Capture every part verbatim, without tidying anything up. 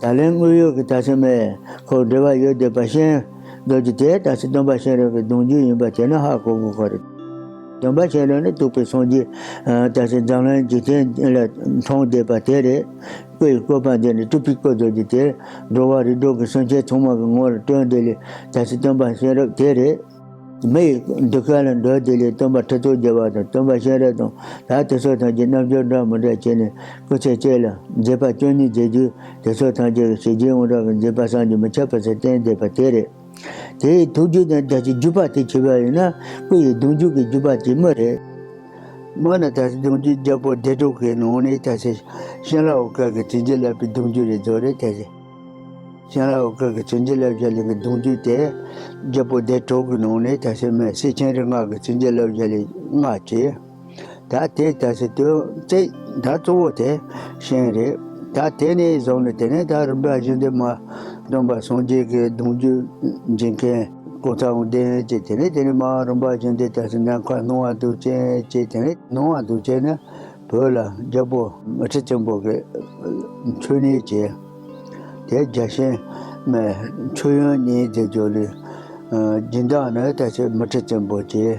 ད་ལན་དངོས་ཡོད་ཀྱི་ད་སེ་མེ་ཁོ་འབྲེལ་བ་ཡོད་བསྡད་པ་ཤེས་རྒྱུ་དེ་ད་སེ་སྟོན་པ་གཤེན་རབ་ཀྱི་གདུང་རྒྱུད་ཡིན་པ་དེ་ནི་ཧ་གོ་དགོས་ཁོ་རེད། སྟོན་པ་གཤེན་རབ་ནི་ཐུབ་པའི་སངས་རྒྱས་ད་སེ་འཛམ་གླིང་འཇིག་རྟེན་ལ་འཁྲུངས་བསྡད་པ་དེ་རེད། སྐུ་ཡི་བཀོད་པ་འདི་ནི་སྤྲུལ་པའི་སྐུ་རྫོགས་ཀྱི་དེ་འགྲོ་བ་རིགས་དྲུག་གི་སེམས་ཅན་ཚང་མ་གི་ངོ་ལ་སྟོན་དེ་ལས་ད་སེ་སྟོན་པ་གཤེན་རབ་དེ་རེད། མི་ཡི་འདུལ་ཁ་ལ་འགྲོ་དེ་ལས་སྟོན་པ་ཁྲི་ཐོག་རྒྱལ་བ་དང་སྟོན་པ་གཤེན་རབ་དང་ད་དེ་ཚོ་ཐམས་ཅད་རྣལ་འབྱོར་འདྲ་མི་འདྲ་བྱས་ནས་སྐུ་ཚེ་གཅིག་ལ་མཛད་པ་བཅུ་གཉིས་མཛད་རྒྱུ་དེ་ཚོ་ཐམས་ཅད་ཀྱི་ཞི་རྒྱས་དབང་དྲག་གི་མཛད་པ་བསམ་གྱིས་མི་ཁྱབ་པ་ཚེ་བསྟན་མཛད་པ་དེ་རེད། དེའི་ཐུགས་རྒྱུད་དང་ད་ཅི་རྒྱུད་པ་དེ་བྱས་པ་ཡིན་ན་སྐུ་ཡི་གདུང་རྒྱུད་ཀྱི་རྒྱུད་པ་དེ་མི་རེད། མ་ན་ད་ཅི་གདུང་རྒྱུད་རྒྱལ་པོ་སྡེ་དྲུག་གི་ནང་ནས་ད་ཅི་ཤིང་ལ་འོ་ཀ་གི་བྱིན་གྱིས་བརླབས་པའི་གདུང་རྒྱུད་རེད་རྫོགས་རེད་ད་ཅི། ཤིང་ལ་འོ་ཀ་གི་བྱིན་གྱིས་བརླབས་བྱས་ལས་ཀྱི་གདུང་རྒྱུད་དེ་རྒྱལ་པོ་སྡེ་དྲུག་གི་ནང་ནས་ད་ཅི་མེ་སེ་ཆེན་རིགས་ལྔ་གི་བྱིན་གྱིས་བརླབས་བྱས་ལས་ལྔ་བྱས། ད་དེ་ད་ཅི་དོན་རྩེ་ད་གཙོ་བོ་དེ་ཤིང་རེད། ད་དེ་ནས་བཟུང་ནས་དེ་ནས་ད་རིམ་པ་བཞིན་དུ་མ་སྟོན་པ་སངས་རྒྱས་ཀྱི་གདུང་རྒྱུད་འཛིན་མཁན་ཀོ་ཚང་ལྡན་བྱས་དེ་ནས་དེ་ནས་མ་རིམ་པ་བཞིན་དུ་ད་ཅི་ནམ་མཁའ་སྣང་བ་འདུ་བྱེད་བྱས་དེ་ནས་སྣང་བ་འདུ་བྱེད་ནས་བོད་ལ་རྒྱལ་པོ་མུ་ཁྲི་བཙན་པོ་གི་མཆོད་གནས་བྱས། དེ་རྒྱལ་ཆེན་མཆོད་ཡོན་གཉིས་དེ་བརྗོད་ལས་སྦྱིན་བདག་ནི་ད་ཅི་མུ་ཁྲི་བཙན་པོ་བྱས།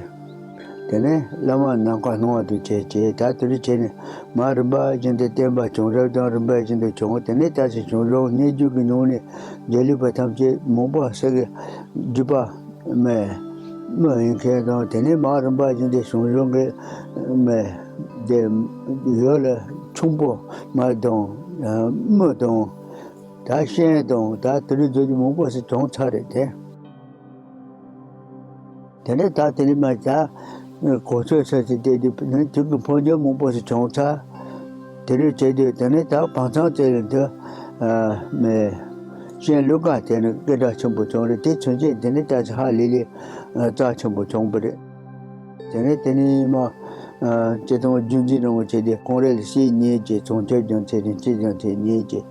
དེ་ནས་བླ་མ་ནམ་མཁའ་སྣང་བ་འདུ་བྱེད་བྱས་ད་དེ་རུ་བྱས་ནས་མ་རིམ་པ་བཞིན་དུ་བསྟན་པ་བྱུང་རབས་དང་རིམ་པ་བཞིན་དུ་བྱུང་དེ་ནས་ད་ཅི་ཞང་ཞུང་སྙན་བརྒྱུད་ཀྱི་ནང་ནས་རྒྱལ་གླུ་པ་ཐམས་ཅད་མང་པོ་ཟེར་གི་རྒྱུད་པ་མེ་མི་ཡིན་མཁན་དང་དེ་ནས་མ་རིམ་པ་བཞིན་དུ་ཞང་ཞུང་གི་མེ་དེ་ཡོད་ལ་ཁྱུང་པོ་མ་དང་མི་དང་ད་ཤན་དང་ད་དེ་རུ་བརྗོད་རྒྱུ་མང་པོ་ཟེར་བྱུང་ཚར་རེད་དེ། དེ་ནས་ད་དེ་ནས་མ་ད་གོ་ཆོད་ས་ཞིག་བལྟས་དུས་ནི་དུས་ཀྱི་འཕོ་འགྱུར་མང་པོ་ཞིག་བྱུང་ཚར། དེ་རུ་བྱས་དུས་དེ་ནས་ད་བང་ཚང་རྩེ་ལ་འདི་མེ་ཤན་ལུ་ག་དེ་ནི་སྐད་གྲགས་ཆེན་པོ་བྱུང་རེད་དེ་ཚུན་ཆད་དེ་ནས་ད་ཅི་ཧ་ལས་ལས་རྩ་ཆེན་པོ་བྱུང་བ་རེད། དེ་ནས་དེ་ནས་མ་སྤྱི་བཏང་རྒྱུན་འཛིན་རིང་བོ་བྱས་ཏེ་ཁོང་རེ་ལ་སྲས་གཉིས་ཀྱི་ཚོང་ཁྱབ་རྒྱུན་ཚེ་རིང་སྐྱིད་རྒྱུན་ཚེ་གཉིས་ཀྱི་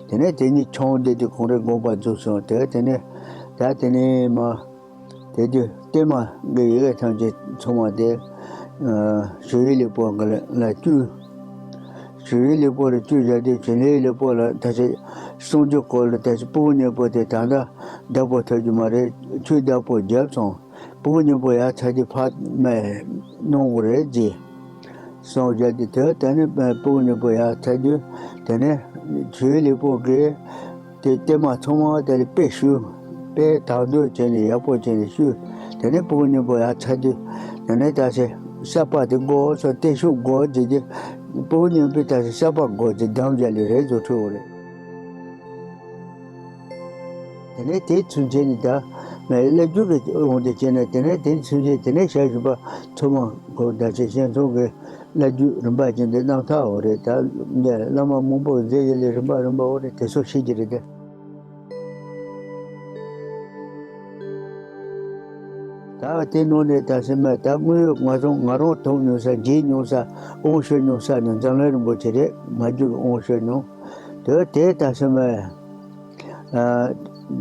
དེ་ནས་དེ་གཉིས་ཆུང་བསྡད་དུས་ཁོང་རེ་དགོངས་པ་རྫོགས་སོང་དེ་དེ་ནས་ད་དེ་ནས་མ། དེ་དུས་བརྟན་མ་གི་ཡི་གེ་ཐམས་ཅད་ཚང་མ་དེ་ཞུ་ཡིག་ལེགས་པོ་གི་ལ་བཅུག་ཞུ་ཡིག་ལེགས་པོ་ལ་བཅུག་བཞག་དུས་ཞུ་ཡིག་ལེགས་པོ་ལ་ད་ཆ་གསུང་རྒྱུ་སྐོར་ལ་ད་ཆ་སྤུ་གུ་གཉིས་པོ་དེ་ད་ལྟ་བདག་པོ་ཐོབ་རྒྱུ་མ་རེད། ཆོས་བདག་པོ་བརྒྱབ་སོང་། སྤུ་གུ་གཉིས་པོ་ཡར་ཚ་དུས་ཕར་མེ་གནང་དགོས་རེད་ཟེར། སོང་བཞག་དེ་དེ་དེ་ནས་སྤུ་གུ་གཉིས་པོ་ཡར་ཚ་དུས་དེ་ནས་ཆོས་ལེགས་པོ་གིས་དེ་བརྟན་མ་ཚང་མ་དེ་ལ་དཔེ་ཞུ། དཔེ་དག་འདོད་བྱས་ནས་ཡག་པོ་བྱས་ནས་ཞུ། དེ་ནས་སྤུ་གུ་གཉིས་པོ་ཡར་ཚ་དུས་དེ་ནས་ད་ཆ་བསད་པ་དེ་དགོས་སོ་བརྟན་བཞུགས་དགོས་ཟེར་གྱི་སྤུ་གུ་གཉིས་པོས་ད་ཆ་བསད་པ་དགོས་ཟེར་གདམ་བྱས་ལས་རེད་བཟོ་འཕྲོད་འོ་རེད། དེ་ནས་དེ་ཚུན་ཆད་ནི་ད་ངའི་བླ་རྒྱུད་ཀྱི་དབང་དུ་བྱས་ནས་དེ་ནས་དེ་ཚུན་ཆད་དེ་ནས་ཞལ་བཞུགས་པ་ཐུན་མོང་གོ་ད་ཆ་ཞལ་མཚོ་གི་བླ་རྒྱུད་རིམ་པ་བཞིན་དུ་རྣམ་ཐར་འོ་རེད། ད་ངས་བླ་མ་མང་པོ་མཛད་ཡོད་ལས་རིམ་པ་རིམ་པ་འོ་རེད་དེ་ཚོ་ཤེས་ཀྱི་རེད་དེ། ད་དེ་ནང་ནས་ད་སེམས་མ་ད་དངོས་ཡོད་ང་ཚོ་ང་རང་ཐོབ་མྱོང་ས་མཇལ་མྱོང་ས་དབང་ཞུ་མྱོང་ས་ནི་འཛམ་གླིང་རིན་པོ་ཆེ་རེད། མ་རྒྱུད་ཀྱི་དབང་ཞུ་མྱོང་དེ་དེ་ད་སེམས་མ།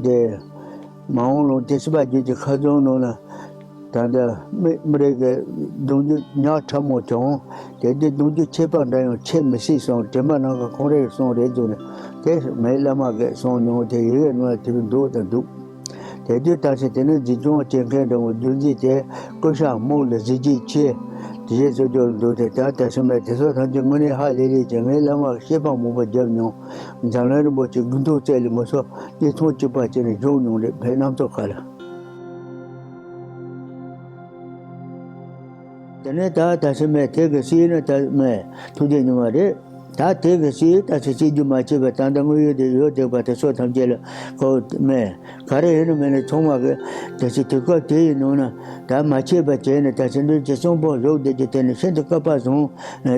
དེ། མ་འོངས་ལོ་དེ་སྲིད་པ་རྒྱུད་ཀྱི་ཁ་རྫོང་ནང་ལ། ད་ལྟ་མི་མི་རིགས་ཀྱི་གདུང་རྒྱུད་ཉག་ཕྲ་མོ་བྱུང་། དེ་དུས་གདུང་རྒྱུད་ཆད་པ་འདྲ་ཡང་ཆད་མི་སྲིད་གསུངས། དྲན་པ་ནང་གི་ཁོང་རའི་གསུང་རེད་འདུག་ནས་དེ་ངའི་བླ་མ་གིས་གསུངས་མྱོང་དེ་ཡི་གེ་ནང་ལ་དེ་རུ་འདུག་དང་འདུག་དེ་དུས་ད་ཆ་དེ་ནི་འཛིན་སྐྱོང་བྱེད་མཁན་འདྲ་བོ་རྒྱུད་འཛིན་དེ་སྐུ་ཞབས་མོ་ལ་གཟི་བརྗིད་ཆེ། དེ་བཞིན་སོ་སྐྱོར་འདུག་དེ་ད་ད་སེམས་མ་དེ་ཚོ་ཐམས་ཅད་དངོས་གནས་ཧ་ལས་ལས་ཀྱི་ངའི་བླ་མ་གིས་བཤད་པ་མང་པོ་བརྒྱབ་མྱོང་། འཛམ་གླིང་རིན་པོ་ཆེ་དགུན་ཐོག་བཙལ་ལས་མི་སོ་གཉིས་ཚོང་གཅིག་པ་བྱས་ནས་བཞུགས་མྱོང་རེད་བོད་གནམ་མཚོ་ཁ་ལ། དེ་ནས་ད་ད་སེམས་མ་དེ་གི་སྲིད་ནི་ད་མེ་ཐུགས་རྗེ་ཉུང་བ་རེད། ད་དེ་གི་སྲིད་ད་ཆ་སྲིད་རྒྱུ་མ་ཆད་པ་ད་ལྟ་དངོས་ཡོད་དེ་ཡོད་བསྡད་པ་དེ་ཚོ་ཐམས་ཅད་ལ་གོ་མེ་ག་རེ་ཡིན་ནི་མེད་ནི་ཚང་མ་གི་དེ་ཚེ་དུས་སྐབས་དེ་ཡི་ནང་ན་ད་མ་ཆད་པ་བྱས་ནས་ད་ཚེ་འདུན་གྱི་གསོན་པོ་བཞུགས་བསྡད་རྒྱུ་དེ་ནི་ཤིན་ཏུ་སྐལ་པ་བཟང་།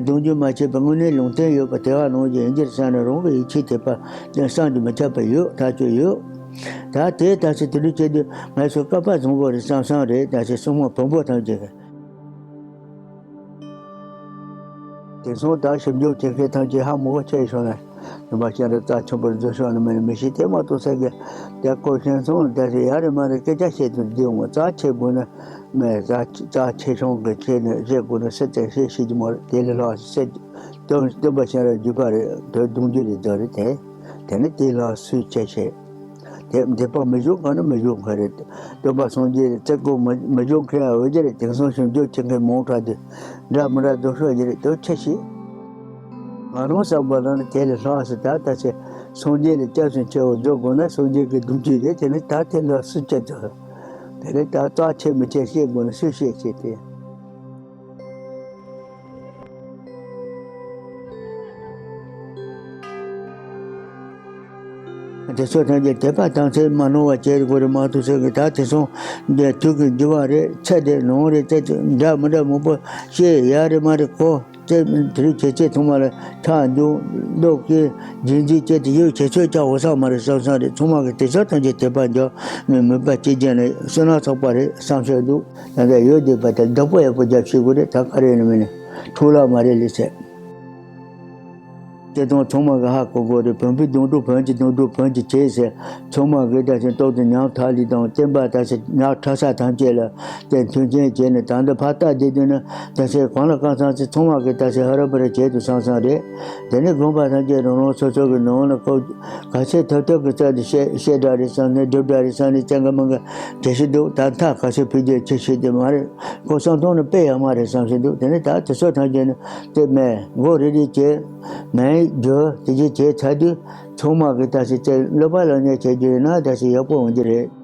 གདུང་རྒྱུད་མ་ཆད་པའི་དངོས་གནས་ལུང་བསྟན་ཡོད་པ་དེ་བ་ལོངས་ཀྱི་ཡིན་གྱི་བསམ་ནས་རང་གི་ཡིད་ཆེས་དད་པ་བསམ་གྱིས་མི་ཁྱབ་པ་ཡོད་ཐག་ཆོད་ཡོད། ད་དེ་ད་ཚེ་དེ་འདྲ་བྱེད་དུས་ང་ཚོ་སྐལ་པ་བཟང་པོ་རེད་བསམ་བསམ་རེད། ད་ཚེ་སྲུང་མ་བོན་པོ་ཐམས་ཅད་ཀྱི། དེང་སང་ད་ཞིབ་འཇུག་བྱེད་མཁན་ཐམས་ཅད་ཧ་མ་གོ་ཆེ་ཤོག་ན་ནུ་མ་ཤེས་རབ་རྩ་ཆེན་པོར་འཛུལ་ཤོག་ནི་མིན་མི་ཤེས་དེ་མ་གཏོགས་ས་གི་དེ་ཀོ་ཤེས་སོང་ད་ཚེ་ཡ་རེ་མ་རེ་སྐད་ཆ་བཤད་དུ་འདི་འོང་རྩ་ཆེ་དགོས་ན། མེ་རྩ་རྩ་ཆེ་ཆུང་གི་ཆེ་ནས་བཤད་དགོས་ན་སེ་བཙན་ཤེས་ཤེས་ཀྱི་མ་རེད། དེ་ལས་ལྷག་སེ་སྟོན་སྟོན་པ་ཤེས་རབ་བརྒྱུད་པ་རེད། དོན་གདུང་རྒྱུད་རེད་དོ་རེད་དེ། དེ་ནི་དེ་ལ་སུས་བྱས་བྱས། དེ་འདོད་པ་མི་འཇོག་ག་ནི་མི་འཇོག་ག་རེད། སྟོན་པ་སངས་རྒྱས་རྩེ་སྐོར་མི་མི་འཇོག་མཁན་ཡང་ཡོད་ཀྱི་རེད། དེང་སང་ཞིག་འཇོག་བྱེད་མཁན་མང་དྲགས་དུས་འདྲ་མི་འདྲ་རྫོགས་ཤོར་གྱི་རེད། དེ་ཆེ་ཞིག་ང་རང་བསམ་པ་ལ་ནི་དེ་ལས་ལྷག་སུ་ད་ལྟ་ཚེ་སངས་རྒྱས་ལས་སྐྱབས་སུ་མཆིའོ་རྫོགས་དགོས་ན་སངས་རྒྱས་ཀྱི་སྡོམ་རྒྱུ་རེད། དེ་ནི་ད་དེ་ལ་སུས་བྱས་ཚར། དེ་ནི་ད་རྩ་ཆེ་མི་ཆེ་ཤེས་དགོས་ན་སུས་ཤེས་ཤེས་ཏེ། དེ་ཚོ་ཐམས་ཅད་དད་པ་དམ་ཚིག་མ་ནོར་བ་བྱས་དགོས་རེད་མ་གཏོགས་ཟེར་གི། ད་དེང་སང་འདི་དུས་ཀྱི་འགྱུར་བ་རེད། ཚེ་འདི་ལོང་རེད། ཚེ་འདི་འདྲ་མི་འདྲ་མང་པོ་ཤེས་ཡ་རེད་མ་རེད་གོ། ཚེ་དེ་རིང་བྱས་ཚེ་ཐོག་མ་ལ་ཆགས་འཇོག་ལྡོག་སྐྱེ་རྗེས་འཛིན་བྱས་ཏེ་ཡོད་བྱས་ཚོད་ཀྱང་འོ་ས་མ་རེད་བསམ་བསམ་རེད། ཚང་མ་གི་དེ་ཚོ་ཐམས་ཅད་དད་པ་འཇོག་མི་མོས་པ་སྐྱེ་རྒྱུ་ནི་བསོད་ནམས་བསགས་པ་རེད་བསམ་ཤེས་འདུག་ད་ལྟ་ཡོད་བསྡད་པ་དེ་བདག་པོ་ཡག་པོ་རྒྱབ་ཤེས་དགོས་རེད། ད་ག་རེ་ཡིན་ནམ་ནི་འཕྲོ་བརླག་མ་རེད་ལས་ཚེ། བྱེད་སྟངས་ཚང་མ་གི་ཧ་གོ་དགོས་རེད། བོན་པོའི་སྡོང་གྲོགས་བོན་གྱི་སྡོང་གྲོགས་བོན་གྱི་བྱེད་ཟེར། ཚང་མ་གི་ད་ཕྱིན་ཏོག་ཏུ་ཉག་ཕྲ་ལི་དང་བསྟན་པ་ད་ཕྱིན་ཉག་ཕྲ་ས་ཐམས་ཅད་ལ་དེ་མཐུན་རྐྱེན་བྱས་ནས་ད་འདི་ཕར་ལྟ་བསྡད་དུས་ནི་ད་ཕྱིན་གང་ལ་གང་འཚམ་ཚེ་ཚང་མ་གི་ད་ཕྱིན་ཧ་ར་པ་ར་བྱེད་དུ་སང་སང་རེད། དེ་ནི་དགོན་པ་ཐམས་ཅད་རང་རང་སོ་སོ་གི་ནང་ལ་ཁོ་ག་ཚད་ཐུབ་ཐུབ་ཀྱི་རྩལ་དུ་བཤད་བཤད་འདྲ་རེད་བསམ་ནས་སྒྲུབ་འདྲ་རེད་བསམ་ནས་ཅང་གི་མང་གི་དེ་ཤི་འདུག་ད་མཐའ་ག་ཚད་ཕུལ་རྒྱུ་ཆེ་ཤོས་དེ་མ་རེད། ཁོ་བསམ་བཏང་ནི་དཔེ་ཡག་མ་རེད་བསམ་ཤེས་འདུག་དེ་ནི་ད་དེ་ཚོ་ཐམས་ཅད་ནི་དེ་མེད་མགོ་རིལ་རིལ་བྱས། མེད་རྒྱུ་དེ་ཅི་བྱས་ཚར་དུས་ཚང་མ་གི་ད་ཕྱིན་ཚེ་བསླབ་པ་ལ་ཉེ་བྱེད་རྒྱུ་ཡིན་ན་ད་ཕྱིན་ཡག་པོ་འོང་རྒྱུ་རེད།